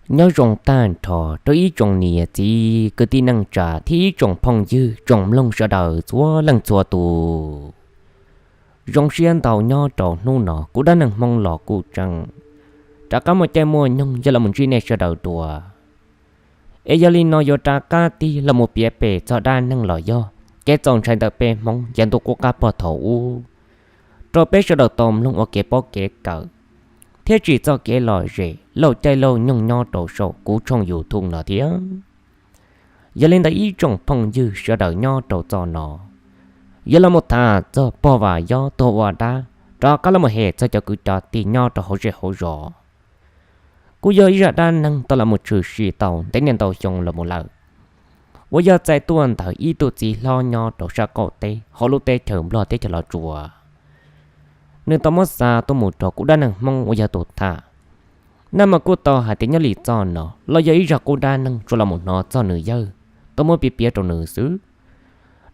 Nyob zoo tag nrho rau ib tsoom niam txiv kwv tij neej tsa thiab ib tsoom phooj ywg tsoom mloog sawv daws txhua leej txhua tus. Zoo siab ntau nyob rau hnub no kuv dab neeg Hmoob los kuj tseem rov qab muaj caij muaj nyoog yog los mus ntsib nej sawv daws dua. Es yog li no yuav rov qab tig los mus piav pem txog dab neeg los yog kev txaus ntshai ntawm peb Hmoob yav ntuj qub qab pog thaum ub rau peb sawv daws tau mloog ua kev paub kev kawm thiab tsim txoj kev lom zem laug caij laug nyoog nyob rau saum kuv tshooj YouTube no thiab. Yog li ntawd ib tsoom phooj ywg sawv daws nyob rau txoj no, yog los mus tham txog pog Vam Yob tuag ua dab rov qab los mus hem txog cov kwv cov tij nyob rau hauv zej hauv zos, kuj yog ib zaj dab neeg tau los mus tshwm sim tau ntev niaj ntau xyoo los mus lawm, uas yog txais tuaj ntawm ib tug txiv hlob nyob rau sab qaum teb hauv lub teb chaws Nplog teb chaws Los Tsuas. Nws tau muab xa tuaj mus rau kuv dab neeg Hmoob uas yog tus tham. Naj mas kuj tau hais tias nyob li txoj no los yog ib zaj qub dab neeg tsuas los mus hnov txog nws yawg tau muab piav piav rau nws xwb.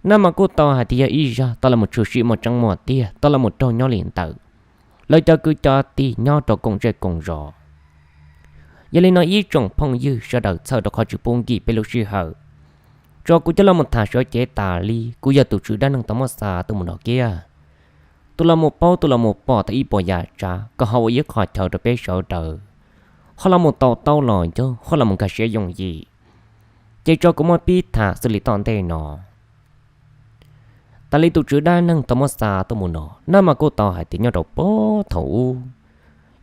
Naj mas kuj tau hais tias yog ib zaj tau los mus tshwm sim muaj tseeb muaj tiag tau los mus raug nyob li ntawm lawv cov kwv cov tij nyob rau koom zej koom zos. Yog li no ib tsoom phooj ywg sawv daws txhawj rau qhov tsis pub nkim peb lub sij hawm, tso kuv coj los mus tham sawv cev tas li kuv yog tus tswv dab neeg tau muab xa tuaj mus no kiag. Tus los mus paub tus los mus pom tau ib puas yam tsav kom ho ua ib qho chaw rau peb sawv daws ho los mus tau taub los ncauj ho los mus nkag siab yooj yim, ces tso kuv muab pib tham xws li tom ntej no. Tas li tus tswv dab neeg tau muab xa tuaj mus no, naj mas kuj tau hais tias nyob rau puag thaum ub,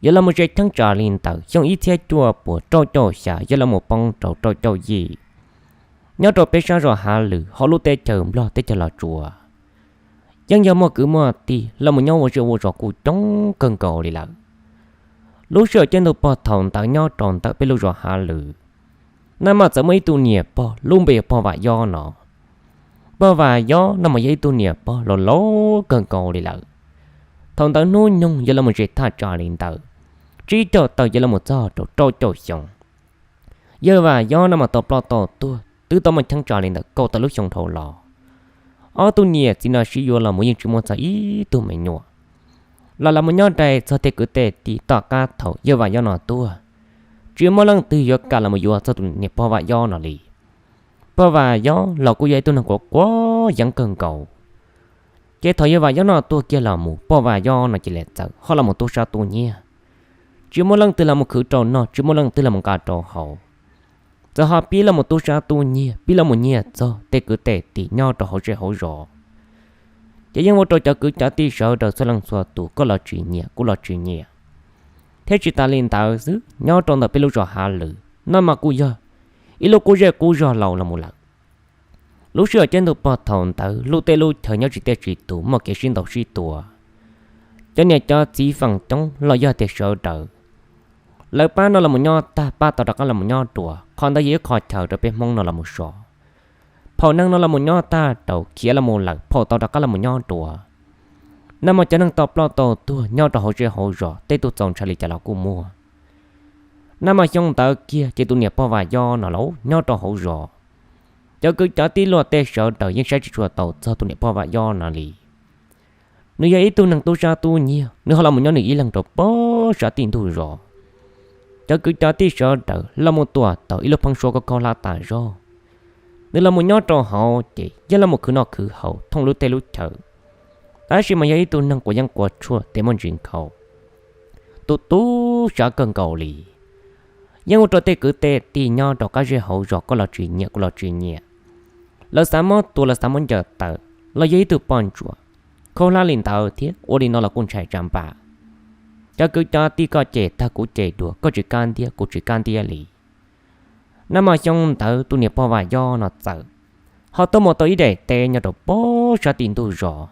yog los mus ze cheeb tsam li ntawm xyoo ib txhiab cuaj puas rau caum xya yog los mus poob rau rau caum yim, nyob rau peb sab zos Hav Lwm hauv lub teb chaws Nplog teb chaws Los Tsuas, yeej yog muaj kwv muaj tij los mus nyob ua zej ua zos kuj coob kawg nkaus li lawm. Lub sij hawm caij ntuj pog thaum ntawd nyob rau ntawm peb lub zos Hav Lwm, naj mas txawm muaj ib tug niam pog lub npe yog pog Vam Yob no. Pog Vam Yob naj mas yog ib tug niam pog laus laus kawg nkaus li lawm. Thaum ntawd hnub nyoog yog los mus ze thaj tsam li ntawm tsib caug tawm yog los mus txog rau rau caum xyoo. Yawg Vam Yob naj mas tau ploj tau tuag twb tau muaj cheeb tsam li ntawm kaum tawm lub xyoo dhau los. Ob tug niam txiv no sib yuav los mus yeej tsis muaj txog ib tug me nyuam, los los mus nyob dai txog tej kwv tej tij tom qab thaum yawg Vam Yob no tuag, tsis muaj leej twg yuav kam los mus yuav txog tus niam pog Vam Yob no li. Pog Vam Yob los kuj yog ib tug neeg quav quav yeeb kawg nkaus. Ces thaum yawg Vam Yob no tuag kiag los mus pog Vam Yob no cia li txawm ho los mus tub sab tub nyiag, tsis muaj leej twg los mus khwv rau noj tsis muaj leej twg los mus nqa rau haus. Txawm ho pib los mus tub sab tub nyiag pib los mus nyiag txog tej kwv tej tij nyob rau hauv zej hauv zos, ces yeej ua rau cov kwv cov tij sawv daws txhua leej txhua tus koj los tsis nyiam kuv los tsis nyiam. Thiab tsis tas li ntawd xwb, nyob rau ntawm peb lub zos Hav Lwm naj mas kuj yog ib lub qub zej qub zog laus los mus lawm. Lub sij hawm caij ntuj pog thaum ntawd lub teb lub chaw nyob tsis tiaj tsis tus muaj kev sib ntaus sib tua. Cov niam cov txiv feem coob los yog tias sawv daws, lawv pab no los mus nyob tag pab tau rov qab los mus nyob dua, qhov ntawd yog ib qho chaw rau peb Hmoob no los mus so. Phaum neeg no los mus nyob tag rau khiav los mus lawm phaum tau rov qab los mus nyob dua. Naj mas cov neeg tau ploj tau tuag nyob rau hauv zej hauv zos tej tug txaus ntshai li cas los kuj muaj. Naj mas xyoo ntawd kiag ces tus niam pog Vam Yob no los nyob rau hauv zos, cov kwv cov tij luag tej sawv daws yeej saib tsis tshua tau txog tus niam pog Vam Yob no li. Nws yog ib tug neeg tub sab tub nyiag, nws ho los mus nyob nws ib leeg rau pog sab tim ntug zos. Cov kwv cov tij sawv daws los mus tuam tau ib lub pheeb suab khaub khaub hlab tas zog. Nws los mus nyob rau hauv ces yeej los mus khwv noj khwv haus thooj lub teb lub chaw, tab sis mas yog ib tug neeg quav yeeb quav tshuaj tes muaj ntsis nkhaus, tu tu siab kawg nkaus li. Yeej ua rau tej kwv tej tij nyob rau qab zej hauv zos koj los tsis nyiam kuv los tsis nyiam. Lawv xav muab tua lawv xav muab ncaws tawm, los yog ib tug poj ntsuam khaub hlab li ntawd thiab ua li no los kuj ntshai tsa npam. Cov kwv cov tij koj cem tag kuv cem dua, koj tsis kab ntiab kuv tsis kab ntiab li. Naj mas xyoo ntawd tus niam pog Vam Yob no txawm ho tuaj mus tau ib daim teb nyob rau pog sab tim ntug zos,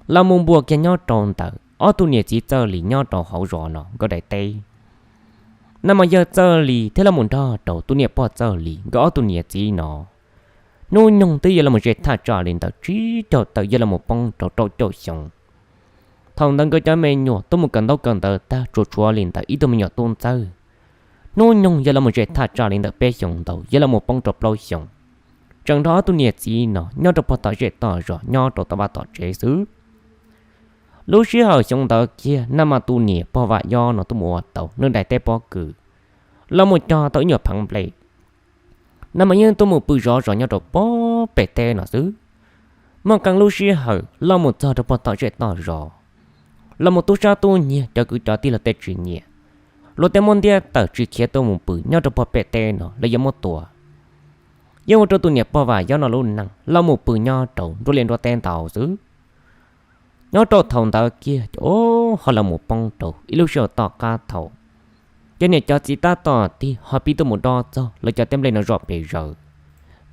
los mus npuas kiag nyob rau ntawm ob tug niam txiv Txawj Lis nyob rau hauv zos no nkawd daim teb. Naj mas yawg Txawj Lis thiaj los mus nrog rau tus niam pog Txawj Lis nkawd ob tug niam txiv no. Hnub nyoog twb yuav los mus ze thaj tsam li ntawm tsib caug tawm yuav los mus poob rau rau caum xyoo. Thaum ntawd nkawd cov me nyuam tuaj mus kawm ntaub kawm ntawv tag tsuas tshuav li ntawm ib tug me nyuam tub ntxawg. Hnub nyoog yuav los mus ze thaj tsam li ntawm peb xyoos ntau yuav los mus poob rau plaub xyoos, tseem nrog ob tug niam txiv no nyob rau pog tom zej tom zos nyob rau tom vaj tom tsev xwb. Lub sij hawm xyoo ntawd kiag naj mas tus niam pog Vam Yob no tuaj mus ua tau nws daim teb pob kws, los mus cog tau ib nyuag pheev nplej. Nag mas yeej tuaj mus pw zov zos nyob rau pem teb no xwb. Muaj qee lub sij hawm los mus txog rau pem toj zej toj zos, los mus tub sab tub nyiag cov kwv cov tij los tej tsis nyiam, luag tej muab ntiab tawm tsis khiav tuaj mus pw nyob rau pem teb no los yuav muab tua. Yeej ua rau tus niam pog Vam Yob no lub neej los mus pw nyob rau nruab liaj nruab teb ntau xwb. Nyob rau thaum ntawd kiag ces ho los mus poob rau ib lub sij hawm tom qab thaum cov niam cov txiv tab tom tig ho pib tuaj mus dob txog lawv cov teb nplej no zom pes zaws.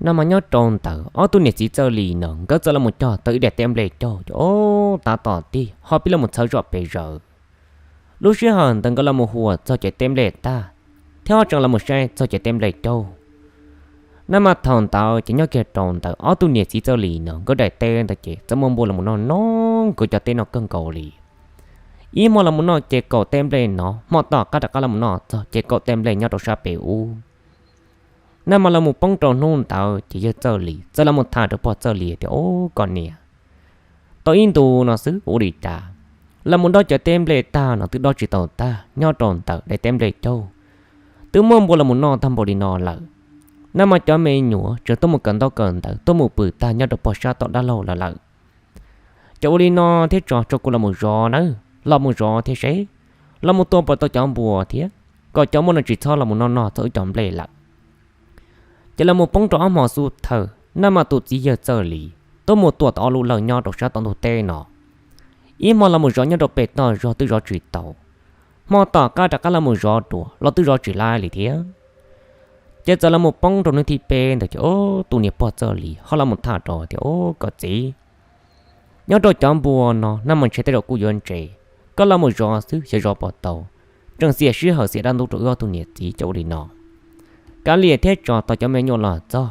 Nag mas nyob rau ntawd ob tug niam txiv Txawj Lis no nkawd txawm los mus cog tau ib daim teb nplej cauj ces tab tom tig ho pib los mus txhawv zom pes zaws. Lub sij hawm ntawd nkawd los mus huam txog cov teb nplej tag, thiab ho tseem los mus saib txog cov teb nplej cauj. Nag mas thaum ntawd ces nyob kiag rau ntawm ob tug niam txiv Txawj Lis no nkawd daim teb ntawd ces txawm muaj npua los mus noj noj nkawd cov teb no kawg nkaus li. Ib hmo los mus noj ces kaum teb nplej no, hmo tom qab rov qab los mus noj txog ces kaum teb nplej nyob rau sab pem ub. Nag mas los mus poob rau hnub ntawd ces yawg Txawj Lis txawm los mus tham rau pog Txawj Lis tias, Ub, koj niam, tau ib ntus no xwb ua li cas los mus dob cov teb nplej tag no twb dob tsis tau tag nyob rau ntawm daim teb nplej cauj, twb muaj npua los mus noj tag npaum li no lawm. Nag mas cov me nyuam tseem tuaj mus kawm ntaub kawm ntawv tuaj mus pw tag nyob rau pog sab tom dab laug lawm lawm. Ces ua li no thiab tso, tso kuv los mus zov nawb, los mus zov thiab seb los mus tua puas tau cov npua thiab, kom cov npua no tsis txhob los mus noj noj txog wb cov nplej lawm. Ces los mus poob rau ob hmo xub thawj, nag mas tus txiv yawg Txawj Lis tuaj mus tua tau ob lub lawj nyob rau sab tom ntug teb no. Ib hmo los mus zov nyob rau pem toj zog twb zov tsis tau, hmo tom qab rov qab los mus zov dua los twb zov tsis laib li thiab. Ces txawm los mus poob rau hnub thib peb ntawd ces tus niam pog Txawj Lis ho los mus tham rau tias, Ub, koj txiv, nyob rau cov npua no nag mas ntshe tej zaum kuj yuav ntse, koj los mus zov xwb xyov zov puas tau, tseem xiam sij hawm xiam dab ntub rau wb ob tug niam txiv. Ces ua li no, kav liam thiab tso, tos cov me nyuam los txog,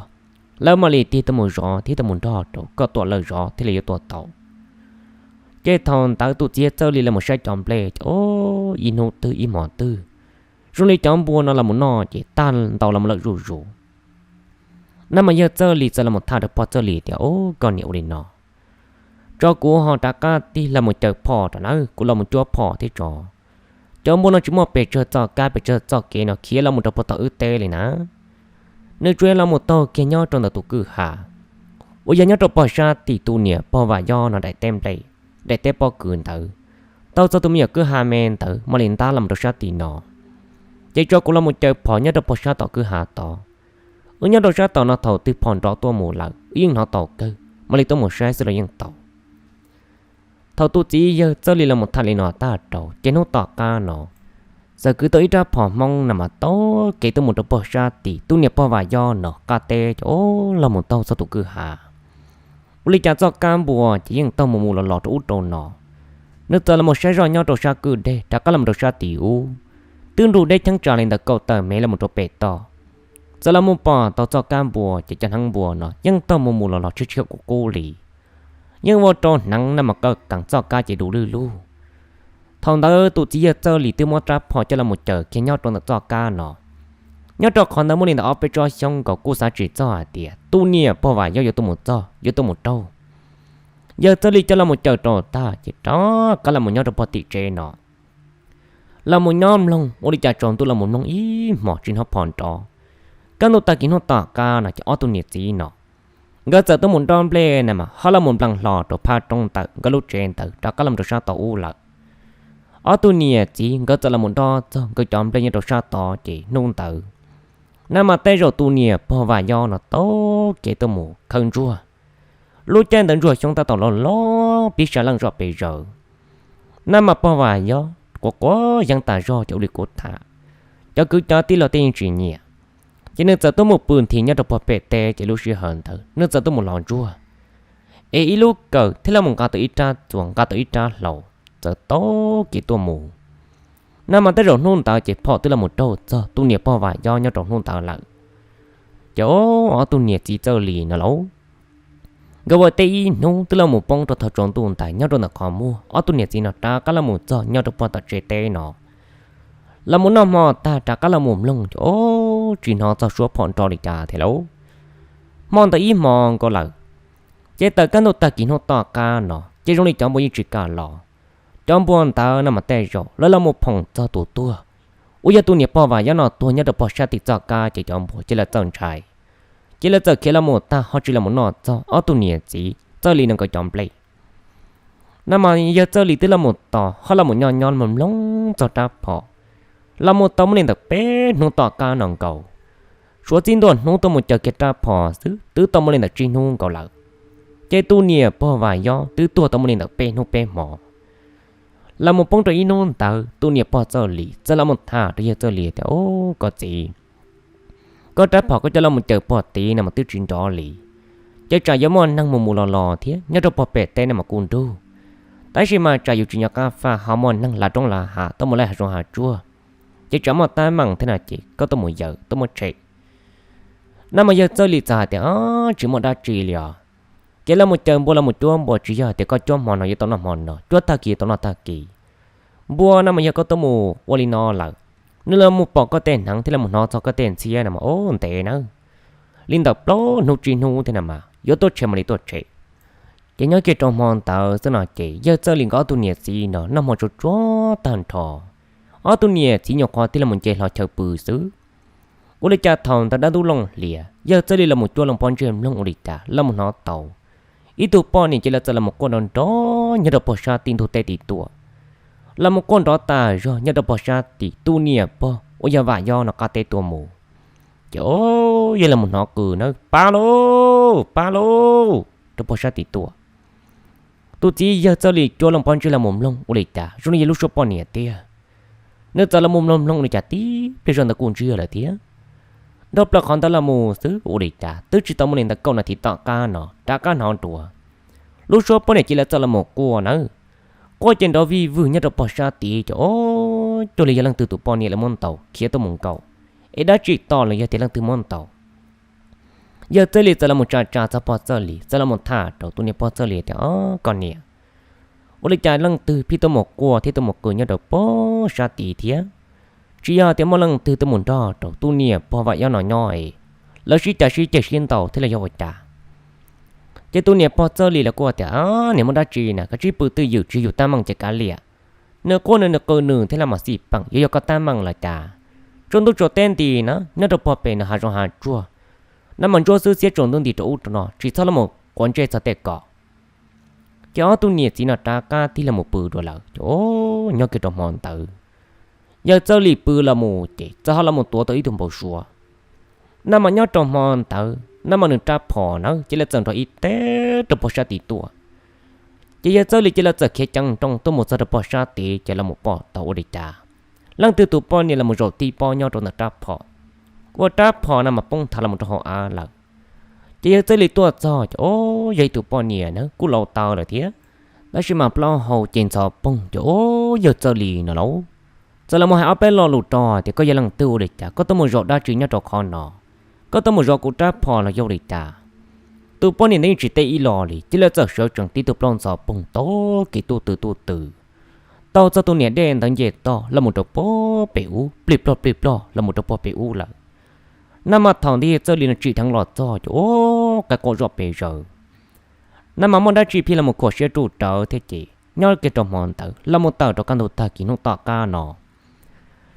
lawv mam li tig tuaj mus zov thiab tuaj mus nrog rau koj tua lawj zov thiaj li yuav tua tau. Ces thaum ntawd tus txiv yawg Txawj Lis los mus saib cov nplej ces ib hnub twg ib hmos twg, zoo li cov npua no los mus noj ces tag ntau los mus lawm zuj zus. Nag mas yawg Txawj Lis txawm los mus tham rau pog Txawj Lis tias, Ub, koj niam, ua li no, tso kuv ho rov qab tig los mus caws phom rau nawb, kuv los mus cuab phom thiab tso, cov npua no tsis muaj pes tsawg txoj kab pes tsawg txoj kev no khiav los mus rau puag tom wb teb li na. Nws tsuas yog los mus taug kiag nyob rau ntawm tus kwj ha uas yog nyob rau pog sab tim tus niam pog Vam Yob no daim teb nplej, daim teb pob kws ntawd, taug txog tus me nyuam kwj ha me ntawd mam li ntab los mus rau sab tim no. Ces tso kuv los mus caws phom nyob rau pog sab tom kwj ha tod. Wb nyob rau sab tom no thaum twg phom nrov tuaj mus lawm wb yeej hnov tau kawg, mam li tuaj mus saib xwb los yeej tau. Thaum tus txiv yawg Txawj Lis los mus tham li no tag rau ces hnub tom qab no txawm kwv tau ib rab phom Hmoob nag mas taug kev tuaj mus rau pog sab tim tus niam pog Vam Yob no qab teb ces los mus taug txog tus kwj ha. Ua li cas txoj kab npua ces yeej taug mus mus los los rau ub rau no. Nws txawm los mus saib zoj nyob rau sab kwj deg rov qab los mus rau sab tim ub, twb nrug deb cheeb tsam li ntawm kaum tawm mev los mus rau pem toj. Txawm los mus pom tau txoj kab npua ces cov hneev npua no yeej taug mus mus los los tshiab tshiab qub qub li. Yeej ua rau hneev nag mas kaw kees txoj kab ces du lwj lug. Thaum ntawd tus txiv yawg Txawj Lis twb muab rab phom coj los mus caws kiag nyob rau ntawm txoj kab no. Nyob rau qhov ntawd muaj li ntawm ob peb tsob xyoob nkaus kuj xav tsis txog hais tias tus niam pog Vam Yob yuav tuaj mus txog yuav tuaj mus raug. Yawg Txawj Lis coj los mus caws rau tag ces rov qab los mus nyob rau pog tim tsev no. Los mus nyob mloog ua li cas tsaus ntuj los mus mloog ib hmos tsis hnov phom nrov. Kaj ntug tag kis hnub tom qab no ces ob tug niam txiv no nkawd txawm tuaj mus dob nplej na mas ho los mus nplees hlo rau phab roob ntawm nkawd lub tsev ntawd rov qab los rau sab tod ub lawm. Ob tug niam txiv nkawd txawm los mus dob txog nkawd cov nplej nyob rau sab tod ces hnub ntawd na mas tej zaum tus niam pog Vam Yob no taug kev tuaj mus khawb ntsuag. Lub caij ntawd ntsuag xyoob tab tom loj loj pib sa leej zom pes zaws. Na mas pog Vam Yob quav quav yeeb tas zog ces ua li kuv tham, cov kwv cov tij los tej yeej tsis nyiam. Ces nws txawm tuaj mus pw nthi nyob rau pog pem teb ces lub sij hawm ntawd nws txawm tuaj mus lov ntsuag, es ib lub kawm thiab los mus nqa tau ib rab txuas nqa tau ib rab hlau, txawm taug kev tuaj mus. Na mas tej zaum hnub ntawd ces phom twb los mus raug txog tus niam pog Vam Yob nyob rau hnub ntawd lawm. Ces ob tug niam txiv Txawj Lis no lauj, nkawd ua teb ib hnub twb los mus poob rau thaum tsaus ntuj ntais nyob rau ntawm qhov muag, ob tug niam txiv no rov qab los mus txog nyob rau pog tom tsev teb no. Los mus noj hmo tag rov qab los mus mloog ces tsis hnov txog suab phom nrov li cas thiab lauj. Hmo ntawd ib hmo nkaus lawm, ces tawm kaj ntug tag kis hnub tom qab no ces zoo li cov npua yeej tsis kam los. Cov npua ntawd no mas tej zaum lawv los mus phoom txog tus tuag, Uas yog tus niam pog Vam Yob no tuag nyob rau pog sab tim txoj kab ces cov npua cia li txawj ntshai, cia li txawm khiav los mus tag ho tsis los mus noj txog ob tug niam txiv Txawj Lis no nkawd cov nplej. No mas yawg Txawj Lis twb los mus tos ho los mus nyob nyob los mloog txog rab phom, los mus tau muaj li ntawm peb hnub tom qab no nkaus. Suav txij ntua hnub tuaj mus caw kiag rab phom xwb twb tau muaj li ntawm tsib hnub nkaus lawm. Ces tus niam pog Vam Yob twb tuag tau muaj li ntawm peb hnub peb hmo. Los mus poob rau ib hnub ntawd tus niam pog Txawj Lis txawm los mus tham rau yawg Txawj Lis tias, Au, koj txiv, koj rab phom koj coj los mus caw pog tid no mas twb tsis nrov li, ces tsam yuav muaj neeg mus mus los los thiab nyob rau pog pem teb no mas kuj nrug. Tab sis mas tsam yus tsis nyob qab faj ho muaj neeg lav roob lav hav tuaj mus laij hav zoov hav tsuag, ces tsam muaj teeb meem thiab no ces koj tuaj mus yaws tuaj muab tshem. No mas yawg Txawj Lis txawm hais tias, Tsis muaj dab tsi li os. Ces los mus caw npua los mus cuab npua tsis yog tias koj cuab hmo no yuav tau noj hmo no, cuab tag kis yuav tau noj tag kis. Npua no mas yog koj tuaj mus ua li no lawm, nws los mus pom koj tej hneev thiab los mus hnov txog koj tej ntxhiab no mas ub ntev nawb, li ntawm plaub hnub tsib hnub thiab no mas yuav tuaj tshem mam li tuaj tshem. Ces nyob kiag rau hmo ntawd xwb no ces yawg Txawj Lis nkawd ob tug niam txiv no noj hmo tsuag tsuag tag nrho, ob tug niam txiv nyuam qhuav tig los mus nce hlo chaw pw xwb. Ua li cas thaum ntawd dab ntub looj hlias yawg Txawj Lis los mus cuab loo pob ntseg mloog ua li cas los mus hnov tau ib tug poj niam cia li txawm los mus quaj nrov nrov nyob rau pog sab tim ntug teb tim tuaj, los mus quaj nrov tas zog nyob rau pog sab tim tus niam pog uas yog Vam Yob no qab teb tuaj mus. Ces yawg los mus hnov qw na, Pab lauj, pab lauj, rau pog sab tim tuaj. Tus txiv yawg Txawj Lis cuab loo pob ntseg los mus mloog ua li cas zoo li yog lub suab poj niam tiag. Nws txawm los mus mloog mloog ua li cas tib pliag zog ntawd kuj ntsiag lawm thiab. Nrog plaws qhov ntawd los mus xwb ua li cas twb tsis tau muaj li ntawd kaum nas this tom qab no rov qab hnov dua, lub suab poj niam cia li txawm los mus quaj nawb. Quaj ces nrov vij vwg nyob rau pog sab tid ces o, cuag li yog leej twg tus poj niam lawv muab ntaus khiav tuaj mus nkaum, es dab tsi tom los yog tias leej twg muab ntaus. Yawg Txawj Lis txawm los mus tsa tsa txog pog Txawj Lis, txawm los mus tham rau tus niam pog Txawj Lis tias, O, koj niam, ua li cas leej twg pheej tuaj mus quaj thiab tuaj mus qw nyob rau pog sab tid thiab? Tsis yog tias muaj leej twg tuaj mus nrog rau tus niam pog Vam Yob no nyob es lawv sib cav sib ceg sib ntaus thiab los yog ua cas? Ces tus niam pog Txawj Lis los kuj tias, Niam, muaj dab tsi na, koj tsib pw twj ywm tsis yus teeb meem ces kav liam. Nws quaj nws, nws qw nws thiab los mas xij peem, yuav yog koj teeb meem los cas? Tsaus ntuj tsaus teb nti na nyob rau pog pem no hav zoov hav tsuag, no mas ntsuab xwb xiab tsaus ntuj nti rau ub rau no, tsis txhob los mus quav ntsej txog tej ko. Ces ob tug niam txiv no rov qab tig los mus pw dua lawm ces o, nyob kiag rau hmo ntawd yawg Txawj Lis pw los mus ces txawm ho los mus tuav tau ib tug npau suav. No mas nyob rau hmo ntawd no mas nws rab phom na cia li txawm nrov ib teg rau pog sab tid tuaj. Ces yawg Txawj Lis cia li txawm khiav ceev nrooj tuaj mus txog rau pog sab tid ces los mus pom tau ua li cas leej twg tus poj niam los mus zaum tib pob nyob rau ntawm rab phom, ua rab phom no mas poob thav los mus rau hauv av lawm. Ces yawg Txawj Lis tuaj txog ces o, yog ib tug poj niam na kuj laus taw lawm thiab, tab sis mas plaub hau ces ntxhov poog ces o, yawg Txawj Lis no lauj, txawm los mus hais ob peb lo lus rau tias, Koj yog leej twg ua li cas koj tuaj mus zaum dab tsi nyob rau qhov no? Koj tuaj mus zov kuv rab phom los yog ua li cas? Tus poj niam ntawd yeej tsis teb ib lo li, cia li txawm sawv tsees tib tug plaub ntxhov poog taug kev tuj tw tuj tw taug txog tus niam dej ntawd nce toj los mus rau pog pem ub, plig plog plig plog los mus rau pog pem ub lawm. No mas thaum ntawd yawg Txawj Lis no tsim dheev los txog ces o, qaib qua zoj pes zaws. No mas muaj dab tsi pheej los mus khuam siab ruj rawv thiab ces nyob kiag rau hmo ntawd los mus tawm rau kaj ntug tag kis hnub tom qab no,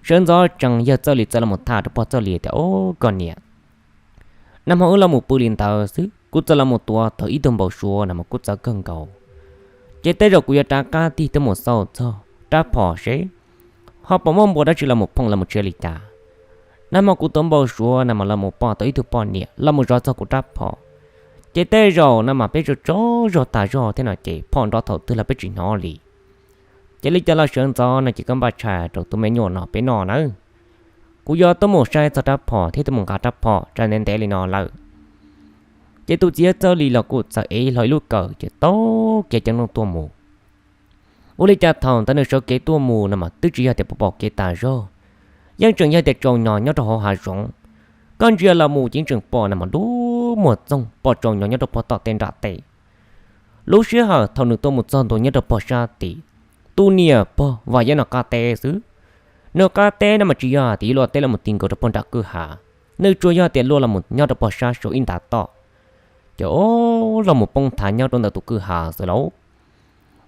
sawv ntxov tsees yawg Txawj Lis txawm los mus tham rau pog Txawj Lis tias, O, koj niam, nag hmo wb los mus pw li ntawd xwb kuv txawm los mus tuav tau ib tug npau suav no mas kuj txawv kawg nkaus. Ces tej zaum kuv yuav rov qab tig tuaj mus xauj txog rab phom seb ho puas muaj npua dab tsi los mus phoom los mus tsia li cas. Nag hmo kuv tuav npau suav no mas los mus pom tau ib tug poj niam los mus zov txog kuv rab phom. Ces tej zaum no mas peb tsaug tsaug zog tas zog thiab no ces phom nrov thaum twg los peb tsis hnov li. Ces li cas los sawv ntxov no ces koj npaj tshais rau tus me nyuam no peb noj nawb. Kuv yuav tuaj mus saib txog rab phom thiab tuaj mus nqa rab phom tsam ntev ntev li no lawm. Ces tus txiv yawg Txawj Lis los kuj txawm ev hlo ib lub kawm ces taug kev ceev nrooj tuaj mus. Ua li cas thaum ntawd nws sawv kev tuaj mus no mas twb tsis yog tias pom pom kev tas zog, yeej tseem yog tias tsaus nyos nyob rau hauv hav zoov. Koj ntsia los mus ces yeej tseem pom no mas dub muag txoog pom tsaus nyos nyob rau pog tom tej nram tej. Lub sij hawm thaum nws tuaj mus txog ntua nyob rau pog sab tim, tus niam pog Vam Yob no qab teb xwb. Nws qab teb no mas tsis yog tias yuav luaj teb los mus ti nkaus rau pog nram kwj ha, nws tsuas yog tias luaj los mus nyob rau pog sab saud ib nta toj, ces o, los mus poob thav nyob rau ntawm tus kwj ha xwb lauj.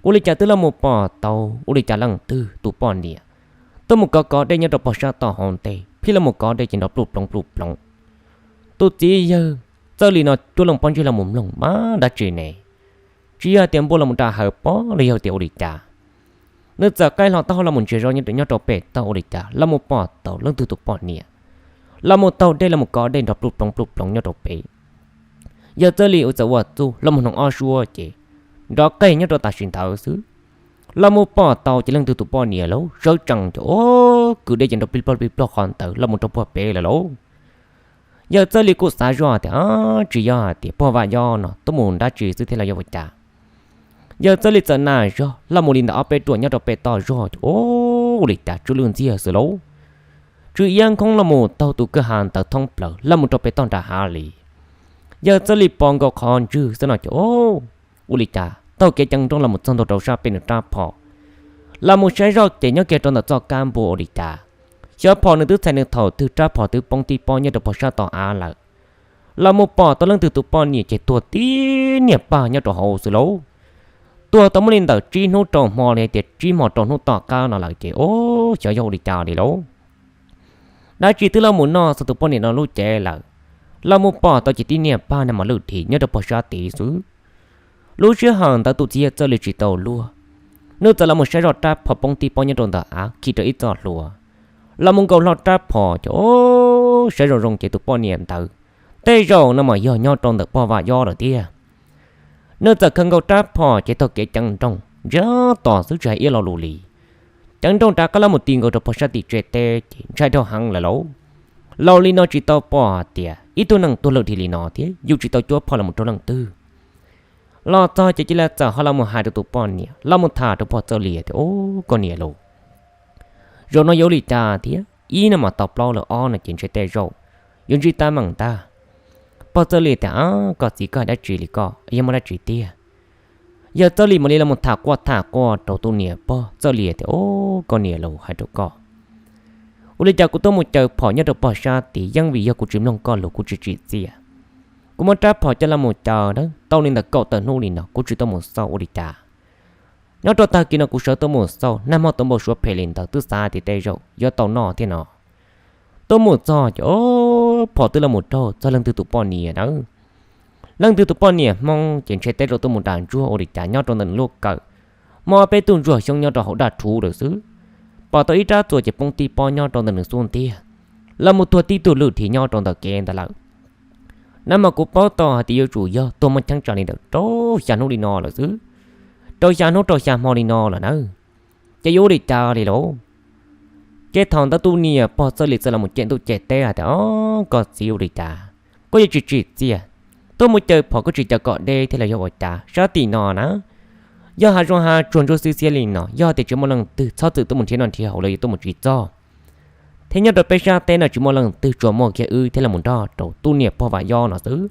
Ua li cas twb los mus pom tau ua li cas leej twg tus poj niam tuaj mus kov kov dej nyob rau pog sab tom hauv ntej, phij los mus kov dej ces nrov pluj ploov pluj ploov. Tus txiv yawg Txawj Lis no cuab loo pob ntseg los mus mloog mas dab tsi ne, tsis yog tias npua los mus da hav pob los yog tias ua li cas. Nws txawm qaij hlo taub hau los mus ntsia zoj nyob rau pem toj ua li cas los mus pom tau leej twg tus poj niam los mus taug dej los mus kov dej nrov pluj ploov pluj ploov nyob rau pem. Yawg Txawj Lis ua txawm ua txuj los mus hnoos ob suab ces nrov qeg nyob rau tam sim ntawd xwb. Los mus pom tau ces leej twg tus poj niam lauj, sawv tsees ces o, kwv dej ces nrov plig plog plig plog qhov ntawd los mus rau puag pem lawm lauj. Yawg Txawj Lis kuj xav zoj tias tsis yog hais tias pog Vam Yob no tuaj mus dab tsi xwb thiab los yog ua cas. Yawg Txawj Lis txawm nag zog los mus li ntawm ob peb ruam nyob rau pem toj zog ces o, ua li cas tsw lwj ntxiag xwb lauj. Tsw iab nkhoob los mus taug tus kwj ha ntawd thoob plaws los mus rau pem toj nram hav li. Yawg Txawj Lis pom nkaus qhov ntswg xwb no ces o, ua li cas taug kev ceev nrooj los mus txog ntua rau sab pem nws rab phom, los mus saib zoj ces nyob kiag rau ntawm txoj kab npua ua li cas, xyov phom nws twb txhais nws thaum twg rab phom twb poob tib pob nyob rau pog sab tom av lawm. Los mus pom tau leej twg tus poj niam ces tuag tib niag pag nyob rau hauv xwb lauj. Tuag tau muaj li ntawm tsib hnub rau hmo li hais tias tsib hmo rau hnub tom qab no lawm ces o, xyov yog ua li cas li lauj. Dab tsi twb los mus noj txog tus poj niam no lub cev lawm, los mus pom tau ces tib niag pag nag mas lwj dhim nyob rau pog sab tid xwb. Lub sij hawm ntawd tus txiv Yawg Txawj Lis tsis tau luag, nws txawm los mus saib zoj rab phom poob tib pob nyob rau ntawm av khi rau ib txoj hlua, los mus nkaus hlo rab phom ces o, saib zoo zoo ces tus poj niam ntawd tej zaum no mas yog nyob rau ntawm pog Vam Yob lawm tiag. Nws txawm khaws nkaus rab phom ces taug kev ceev nrooj ntsiag to xwb tsis hais ib lo lus li. Ceev nrooj rov qab los mus ti nkaus rau pog sab tim tsev teb ces ntshai dhau heev lawm lauj. Laus li no tsis tau pom hais tias ib tug neeg tuag lwj dhim li no thiab yus tsis tau cuab phom los mus rau leej twg. Los txog ces cia li txawm ho los mus hais rau tus poj niam los mus tham rau pog Txawj Lis tias, Ub, koj niam lauj, zaum no yuav ua li cas thiab? Ib no mas tau plaub lawm, ob no ces ntshe tej zaum yuav ntsib teeb meem ntag. Pog Txawj Lis tias, Ab, koj txiv, koj hais dab tsi li koj, yog muaj dab tsi tiag? Yawg Txawj Lis mam li los mus tham quaj tham quaj rau tus niam pog Txawj Lis tias, Ub, koj niam lauj, hais rau koj, ua li cas kuv tuaj mus caws phom nyob rau pog sab tid yeej vim yog kuv tsis mloog koj lus, kuv tsis tsim txiaj. Kuv muab rab phom coj los mus caws na tau li ntawm kaum tawm hnub li no kuv tsis tuaj mus xauj ua li cas. Nyob rau tag kis no kuv sawv tuaj mus xauj, nag hmo tuaj npau suav phem li ntawd twb xav tias tej zaum yuav tau noj thiab no. Tuaj mus txog ces, o, phom twb los mus raug txog leej twg tus poj niam nawb. Leej twg tus poj niam Hmoob ces ntshe tej zaum tuaj mus nram ntsuag ua li cas nyob rau ntawm nws lub kawm, muaj ob peb tug ntsuag xyoob nyob rau hauv daj rhuv lawm xwb. Pom tau ib rab txuas ces poob tib pob nyob rau ntawm nws xub ntiag, los mus tuag tib tug lwj dhim nyob rau ntawm kev ntawd lawm. Nag hmo kuv paub tau hais tias yuav tsum yog tuag muaj cheeb tsam li ntawm rau xya hnub li no lawm xwb, rau xya hnub rau xya hmo li no lawm nawb. Ces yuav ua li cas li lauj? Ces thaum ntawd tus niam pog Txawj Lis txawm los mus cem ntuj cem teb hais tias, O, koj txiv, ua li cas koj yuav tsis tsim txiaj? Tuaj mus caws phom koj tsis caws kom deb thiab los yog ua cas? Sab tim no na, yog hav zoov hav tsuag ntsuab xiab xiab li no, yog tias tsis muaj leej twg txhob txwm tuaj mus nrhiav noj nrhiav haus los yuav tuaj mus tsis txog. Thiab nyob rau peb sab teb no tsis muaj leej twg tsuas muaj kiag wb thiab los mus nrog rau tus niam pog Vam Yob no xwb.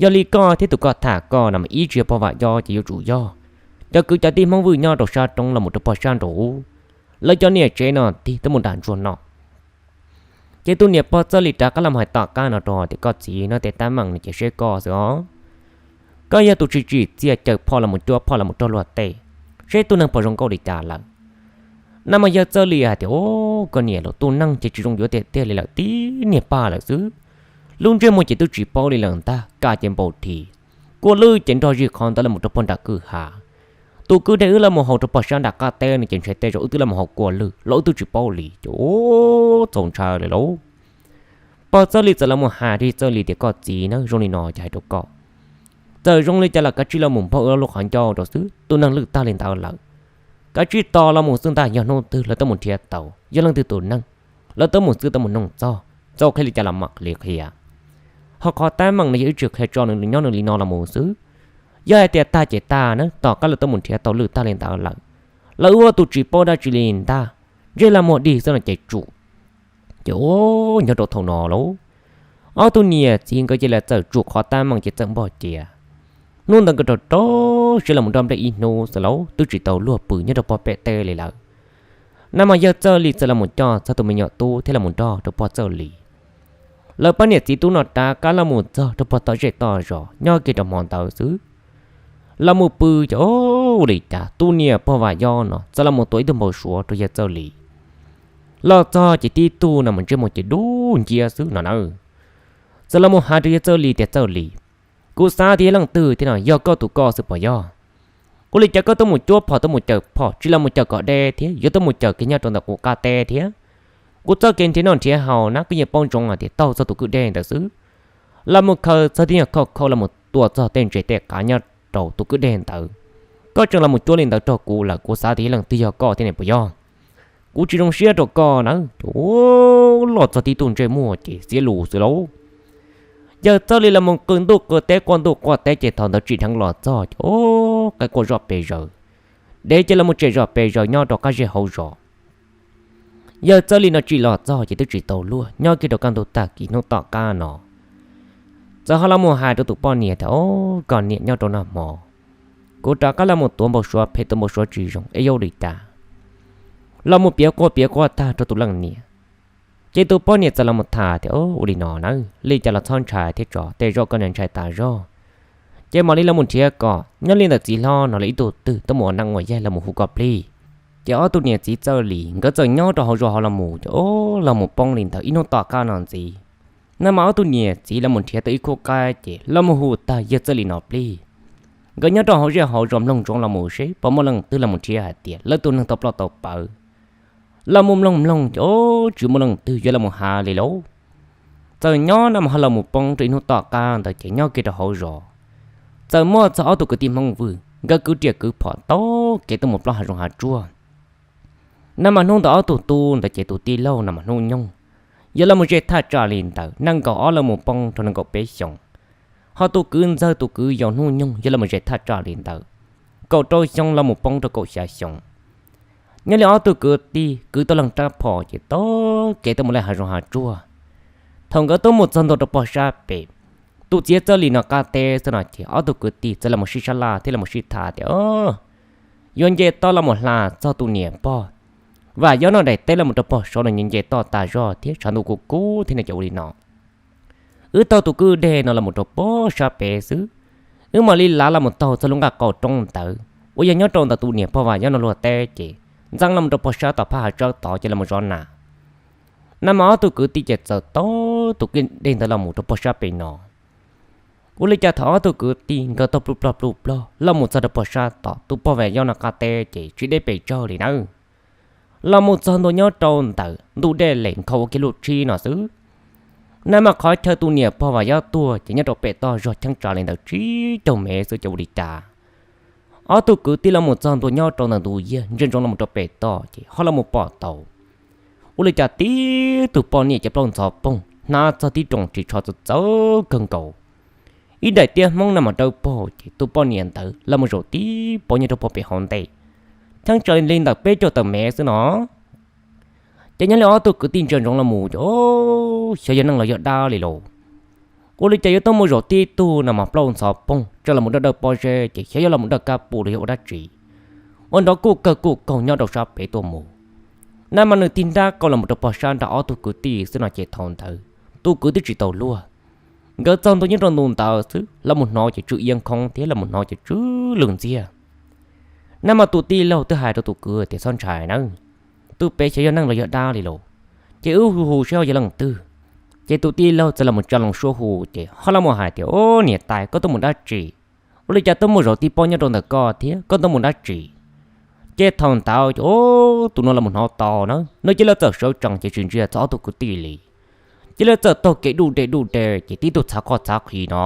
Yog li koj thiab tus koj tham koj no mas ib tsis yog pog Vam Yob ces yuav tsum yog cov kwv cov tij Hmoob Vwj nyob rau sab roob los mus rau pog sab nraud, lawv cov niam tsev no tig tuaj mus nram ntsuag no. Ces tus niam pog Txawj Lis rov qab los hais tom qab no rau tias, Koj txiv, no tej teeb meem no ces seb koj xwb os. Koj yog tus tsis tsim txiaj caws phom los mus cuab phom los mus raug luag tej, seb tus neeg puas zoo nkauj li cas lawm. Nag hmo yawg Txawj Lis hais tias, O, koj niam lauj, tus neeg ces tsis zoo yuav tiag tiag li lawm, tib niag pag lawm xwb. Lub ntsej muag ces twb tsis paub li lawm ntag, ka ces npau dhi, kua lwj ces nrog zig qhov ntawd los mus rau pog nram kwj ha. Tus kwj deg wb los mus haus rau pog sab nram qab teb no ces ntshe tej zaum wb twb los mus haus kua lwj los wb twb tsis paub li ces, o, txaus ntshai lawm lauj. Pog Txawj Lis txawm los mus hais rau Txawj Lis tias, Koj txiv na, zoo li no ces hais rau koj, txawm zoo li cas los kav tsij los mus npog wb lub qhov ncauj rau xwb, tus neeg lwj tag li ntawd lawm. Kav tsij tos los mus xwb ntag, yog hnub twg lawv tuaj mus nrhiav tau, yog leej twg tus neeg, lawv tuaj mus xwb tuaj mus noog txog, txaus qhia li cas los mam li qhia. Ho qhov teeb meem no yog wb tsis qhia tso nws nyob nws li no los mus xwb. Yog hais tias tag ces tag na, tom qab lawv tuaj mus nrhiav tau lwj tag li ntawd lawm, los wb ua tus tsis paub dab tsi li ntag, ntsej los muag dig xwb no ces tsum. Ces, o, nyob rau thaum no lauj, ob tug niam txiv nkawd cia li txawm tsum qhov teeb meem ces txawm npog cia. Hnub ntawd nkawd rau rau siab los mus nrog nplej ib hnub xwb lauj, twb tsis tau luag pw nyob rau pog pem teb li lawm. Nag hmo yawg Txawj Lis txawm los mus coj txog tus me nyuam tub thiab los mus nrog rau pog Txawj Lis. Lawv pab niam txiv tub no rov qab los mus txog rau pog tom zej toj zos nyob kiag rau hmo ntawd xwb. Los mus pw ces, o, ua li cas tus niam pog Vam Yob no txawm los mus tuav ib tug npau suav rau yawg Txawj Lis. Los txog ces tib tug no mas ntsej muag ces dub nciab xwb no na. Txawm los mus has rau yawg Txawj Lis tias, Txawj Lis, kuv xav tias yog leej twg thiab no, yog koj tus koj xwb puas yog? Ua li cas koj tuaj mus cuab phom, tuaj mus cawm phom, tsis los mus cawm kom deb thiab yuav tuaj mus cawm kiag nyob rau ntawm kuv qab teb thiab? Kuv txoj kev nrhiav noj nrhiav haus na kuj yeej paub ntsoov hais tias taug txog tus kwj deg ntawd xwb. Los mus khaws txog tib nyuag khau khau los mus tua txog tej ntses tej qav nyob rau tus kwj deg ntawd. Koj tseem los mus cuab li ntawd rau kuv lawm, kuv xav tias yog leej twg, yog koj thiab ne puas yog? Kuv tsis zoo siab rau koj na. Los txog tib tug ntsej muag ces xiav lus xwb lauj. Yawg Txawj Lis los mus qw ntuj qw teb, quaj ntuj quaj teb ces thaum ntawd tsim dheev los txog ces, o, qaib quaj zom pes zaws, dev ces los mus tsem zom pes zaws nyob rau qab zej hauv zos. Yawg Txawj Lis no tsim los txog ces twb tsis tau luag, nyob kiag rau kaj ntug tag kis hnub tom qab no, txawm ho los mus hais rau tus poj niam tias, O, koj niam, nyob rau nag hmo kuv rov qab los mus tuav npau suav phem, tuav npau suav tsis zoo es yuav ua li cas? Los mus piav quaj piav quaj tag rau tus leej niam, ces tus poj niam txawm los mus tham tias, Ua li no na, li cas los txhob ntshai thiab tso, tej zaum koj niaj ntshai tas zog. Ces mam li los mus nrhiav kom nyob li ntawm txiv hlob no los ib tug twg tuaj mus ua neeb ua yaig los mus hu koj plig. Ces ob tug niam txiv Txawj Lis nkawd txawm nyob rau hauv zos ho los mus, o, los mus poob li ntawd ib hnub tom qab no ntxiv. Nag hmo ob tug niam txiv los mus nrhiav tau ib khub qaib ces los mus hu tag yawg Txawj Lis no plig. Nkawd nyob rau hauv zej hauv zos mloog ntsoov los mus seb puas muaj leej twg los mus nrhiav hais tias lawv tus neeg tau ploj tau pawv. Los mus mloog mloog ces, o, tsis muaj leej twg yuav los mus hais li lauj. Txawm nyob nag hmo ho los mus poob rau ib hnub tom qab ntawd ces nyob kiag rau hauv zos, txawm muaj txog ob tug kwv tij Hmoob Vwj, nkawd kwv riam kwv phom taug kev tuaj mus plob hav zoov hav tsuag. Nag hmo hnub ntawd ob tug tub ntawd ces tus tij laug nag hmo hnub nyoog yog los mus ze thaj tsam li ntawd nees nkaum ob los mus poob rau nees nkaum peb xyoos. Ho tus kwv ntxawg tus kwv yau hnub nyoog yog los mus ze thaj tsam li ntawd kaum rau xyoo los mus poob rau kaum xya xyoo. Nyob li ob tug kwv tij kwv tau leej rab phom ces taug kev tuaj mus lawm hav zoov hav tsuag. Thaum nkawd tuaj mus txog ntua rau pog sab pem, tus txiv Txawj Lis no qab teb xwb no ces ob tug kwv tij txawm los mus sib sab laj thiab los mus sib tham tias, Yuav nce toj los mus hla txog tus niam pog Vam Yob no daim teb los mus rau pog saud no, nce toj tas zog thiab tshav ntuj kuj kub thiab no ces ua li no, wb taug tus kwj deg no los mus rau pog sab pem xwb, wb mam li lav los mus taug txog lub nqaj qaum roob ntawd uas yog nyob rau ntawm tus niam pog Vam Yob no luag teb ces ntxeev los mus rau pog sab tom phab hav tsawb tod ces los mus zov nas. Nag hmo ob tug kwv tij ces txawm taug tus kwj deg ntawd los mus rau pog sab pem no. Ua li cas thaum ob tug kwv tij nkawd taug pluj plog pluj plog los mus txog rau pog sab tod, tus pog Vam Yob no qab teb ces tsis deb pes tsawg li nawb. Los mus txog ntua nyob rau ntawm ntug dej lem nkhaus ua kiag lub tshib no xwb, nag hmo qhov chaw tus niam pog Vam Yob tuag ces nyob rau pem toj zog cheeb tsam li ntawd tsib caug mev xwb ces ua li cas ob tug kwv tij los mus txog ntua nyob rau ntawm ntug yiag ntsia ntsoov los mus rau pem toj ces ho los mus pom tau. Ua li cas tib tug poj niam ces plaub ntxhov poog hnav txog tib rooj ris tsho txawv txawv kawg nkaus, ib daim tiab Hmoob nag hmo dawb paug ces tus poj niam ntawd los mus zaum tib pob nyob rau pog pem hauv ntej, cheeb tsam li ntawm peb caug tawm mev xwb no. Ces nyob li ob tug kwv tij ntsia ntsoov los mus ces, o, xyov yog neeg los yog dab li lauj. Ua li cas yuav tuaj mus zaum tib tug nag hmo plaub ntxhov poog tsa los mus dawj dawj pob zeb ces xyov yog los mus dawj kab pum los yog ua dab tsi, ua nrov kuj kawg kuj kaug nyob rau sab pem tuaj mus. Nag hmo nws tig nrab qau los mus rau pog sab nram ob tug kwv tij xwb no ces thaum ntawd tus kwv twb tsis tau luag. Nkawd txog ntua nyob rau ntu ntawd xwb los mus hnov ces tsw iab nkhoob thiab los mus hnov ces tsw lwj ntxiag. Nag hmo tus tij laug twb hais rau tus kwv tias txhob ntshai nawb, tus pem xyov yog neeg los yog dab li lauj, ces wb hu hu seb ho yog leej twg. Ces tus tij laug txawm los mus tsa loo suab hu ces ho los mus hais tias, o, niam tais, koj tuaj mus dab tsi? Ua li cas tuaj mus zaum tib pob nyob rau ntawm koj thiab, koj tuaj mus dab tsi? Ces thaum ntawd ces, o, tus no los mus hnov tau na, nws cia li txawm sawv tsees ces tsis ntsia txog ob tug kwv tij li. Cia li txawm taug kev duj de duj de ces tib tug txhav qhoj txhav qhis no,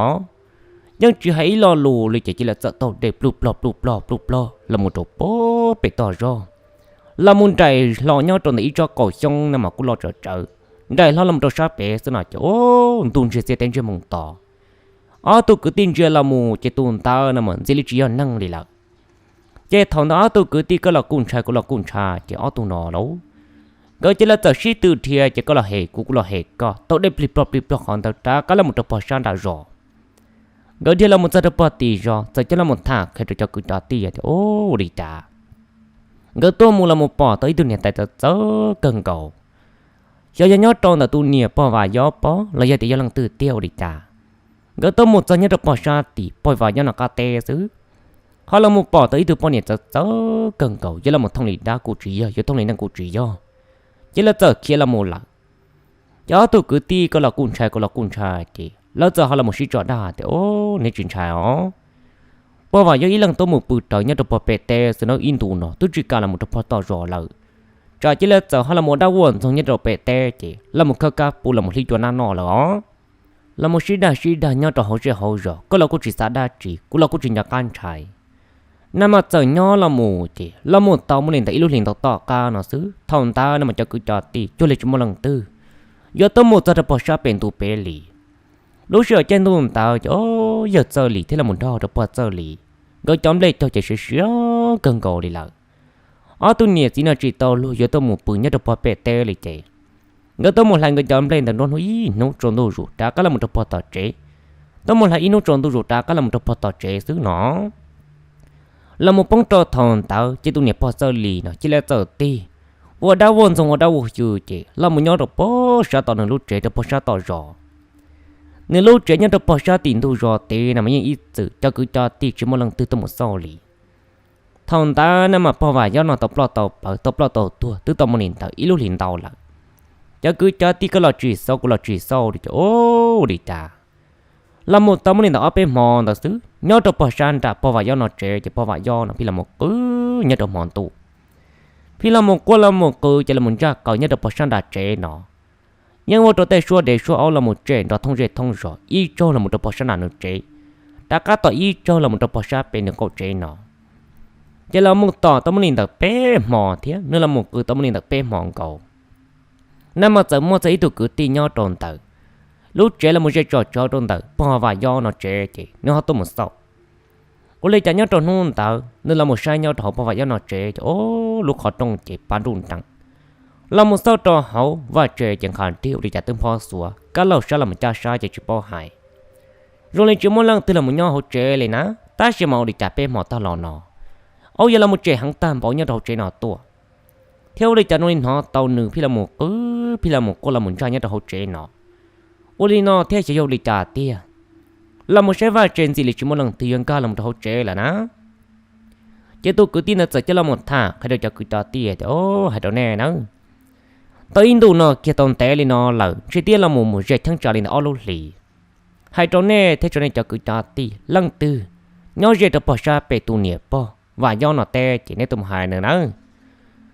yeej tsis hais ib lo lus li ces cia li txawm taug dej pluj plog pluj plog pluj plog los mus rau pem toj zog, los mus nraim hlo nyob rau ntawm ib tsob qaum xyoob no mas kuj loj tsawv tsawv, nraim hlo los mus rau sab pem xwb no ces, o, ntuj ntsiag txiaj teb ntsiag moos to. Ob tug kwv tij ntsia los mus ces tus ntawd no mas ntxim li tsis yog neeg li lawm. Ces thaum ntawd ob tug kwv tij koj los kuj ntshai kuv los kuj ntshai ces ob tug no lauj, nkawd cia li txawm sib tw dhia ces koj los hem kuv kuv los hem koj taug dej plig plog plig plog qhov ntawd rov qab los mus rau pog sab nram zos. Nkawd dhia los mus txog rau pog tim zos txawm coj los mus tham qhia rau cov kwv cov tij tias, o, ua li cas nkawd tuaj mus los mus pom tau ib tug niam tais txawv txawv kawg nkaus. Xyov yog nyob rau ntawm tus niam pog Vam Yob pob los yog tias yog leej twg tiag ua li cas. Nkawd tuaj mus txog nyob rau pog sab tim pog Vam Yob no qab teb xwb, ho los mus pom tau ib tug poj niam txawv txawv kawg nkaus, yuav los mus thooj li dab kuj tsis yog, yuav thooj li neeg kuj tsis yog. ces lawv txawm khiav los mus lawm. Ces ob tug kwv tij koj los kuj ntshai kuv los kuj ntshai ces lawv txawm ho los mus sib tso dag tias, Au, neb tsis ntshai os. Pog Vam Yob ib leeg tuaj mus pw rawv nyob rau pog pem teb xwb na, ib ntus no twb tsis kam los mus rau pog tom zos lawm. Tsam cia li txawm ho los mus ua dab ua ntxoog nyob rau pem teb ces los mus khawb kab pub los mus hlib cua nab noj lawm os. Los mus sib dag sib dag nyob rau hauv zej hauv zos, koj los kuj tsis xav dab tsi, kuv los kuj tsis nco qab ntshai. Nag mas txawm nyob los mus ces los mus tau muaj li ntawm ib lub hlis ntau tom qab no xwb, thaum ntawd no mas cov kwv cov tij cuag li tsis muaj leej twg yuav tuaj mus txog rau pog sab pem ntu pem li. Lub sij hawm caij ntuj ntawd ces yawg Txawj Lis thiab los mus nrog rau pog Txawj Lis, nkawd cov nplej caug ces siav siav kawg nkaus li lawm. Ob tug niam txiv no tsis tau luag yuav tuaj mus pw nyob rau pog pem teb li ces nkawd tuaj mus hlais nkawd cov nplej ntawd nruab hnub ib hnub tsaus ntuj zus rov qab los mus rau pog tom tsev. Tuaj mus hlais ib hnub tsaus ntuj zus rov qab los mus rau pog tom tsev xwb no. Los mus poob rau thaum ntawd ces tus niam pog Txawj Lis no cia li txawm tig ua dab ua ntxoog ua dab ua xyw ces los mus nyob rau pog sab tom nws lub tsev rau pog sab tom zos. Nws lub tsev nyob rau pog sab tim ntug zos tid no mas yeej ib txwm cov kwv cov tij tsis muaj leej twg tuaj mus xauj li. Thaum ntawd no mas pog Vam Yob no tau ploj tau pawv tau ploj tau tuag twb tau muaj li ntawd ib lub hlis ntau lawm. Cov kwv cov tij koj los tsis xauj kuv los tsis xauj li ces ua li cas los mus tau muaj li ntawd ob peb hmo ntawd xwb nyob rau pog sab nram pog Vam Yob no tsev ces pog Vam Yob no pheej los mus qw nyob rau hmo ntuj, pheej los mus quaj los mus qw ces los mus ntsaj qaws nyob rau pog sab nram tsev no. Yeej ua rau tej suab dev suab aub los mus tsem nrov thoob zej thoob zos ib tsaug los mus rau pog sab nram nws tsev, rov qab tom ib tsaug los mus rau pog sab pem nws qaum tsev no. Ces los mus tom tau muaj li ntawd peb hmo thiab nws los mus qw tau muaj li ntawd peb hmo nkaus. Nag mas txawm muaj txog ib tug kwv tij nyob rau ntawm lub tsev los mus ze tsom tsov rau ntawm pog Vam Yob no tsev ces nws ho tuaj mus xauj. Ua li cas nyob rau hnub ntawd nws los mus saib nyob rau hauv pog Vam Yob no tsev ces ua lub qhov rooj ces pab nruj nrees. Los mus xauj rau hauv vaj tsev ces nqha nrig ua li cas twb nphob xuav, kab laug sab los mus caj sab ces tsis paub hais. Zoo li tsis muaj leej twg los mus nyob hauv tsev li na, tab sis mas ua li cas peb hmo tag los no, au, yog los mus tsem heev tag npaum nyob rau hauv tsev no tuaj, thiab ua li cas zoo li hnov tau nws pheej los mus qw, pheej los mus quaj los mus ntsaj nyob rau hauv tsev no. Ua li no thiab xyov yog ua li cas tiag, los mus saib vaj tsev ntxim li tsis muaj leej twg yuav nkag los mus rau hauv tsev lawm na. Ces tus kwv tij ntawd txawm coj los mus tham qhia rau cov kwv cov tij tias, Au, hais rau nej nawb, tau ib ntus no kiag tau ntev li no lawm ntshe twb los mus mus ze cheeb tsam li ntawm ob lub hlis. Hais rau nej thiab rau nej cov kwv cov tij leej twg nyob ze rau pog sab pem tus niam pog Vam Yob no teb ces nej tuaj mus hais nws nawb,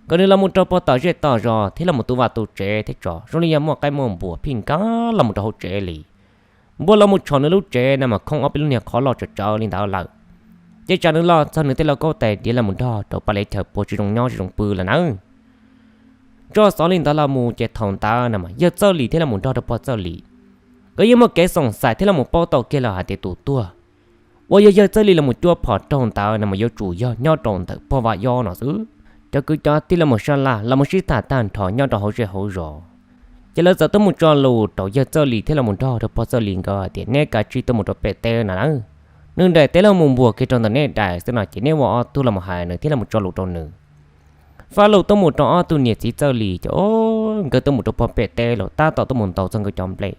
kom nws los mus rau pog tom zej tom zos thiab los mus tu vaj tu tsev thiab tso, zoo li yog muaj qaib muaj npua pheej nkag los mus rau hauv tsev li. Npua los mus tshom nws lub tsev no mas khoob ob peb lub niag qhov loj tsawv tsawv li ntawd lawm. Ces tsam nws los txog nws tej lauj kaub tais diav los mus nrog rau paj liab chaw puav tsis zoo nyob tsis zoo pw lawm nawb. Tso xov li ntawd los mus ces thaum ntawd no mas yawg Txawj Lis thiab los mus nrog rau pog Txawj Lis, nkawd yeej muaj kev xoom xaim thiab los mus paub tau kiag lawm hais tias tus tuag uas yog yawg Txawj Lis los mus cuab phom raug ntawd no mas yuav tsum yog nyob rau ntawm pog Vam Yob no xwb. Cov kwv cov tij los mus sab laj los mus sib tham tag nrho nyob rau hauv zej hauv zos, ces lawv txawm tuaj mus tso lus rau yawg Txawj Lis thiab los mus nrog rau pog Txawj Lis nkawd hais tias, Neb kav tsij tuaj mus rau pem teb no nawb, nws daim teb los mus npuag kiag rau ntawm neb daim xwb no ces neb ua ob tug los mus hais nws thiab los mus tso lus rau nws. Faj lus tuaj mus rau ob tug niam txiv Txawj Lis ces, o, nkawd tuaj mus rau pog pem teb los tab tom tuaj mus ntaus txog nkawd cov nplej.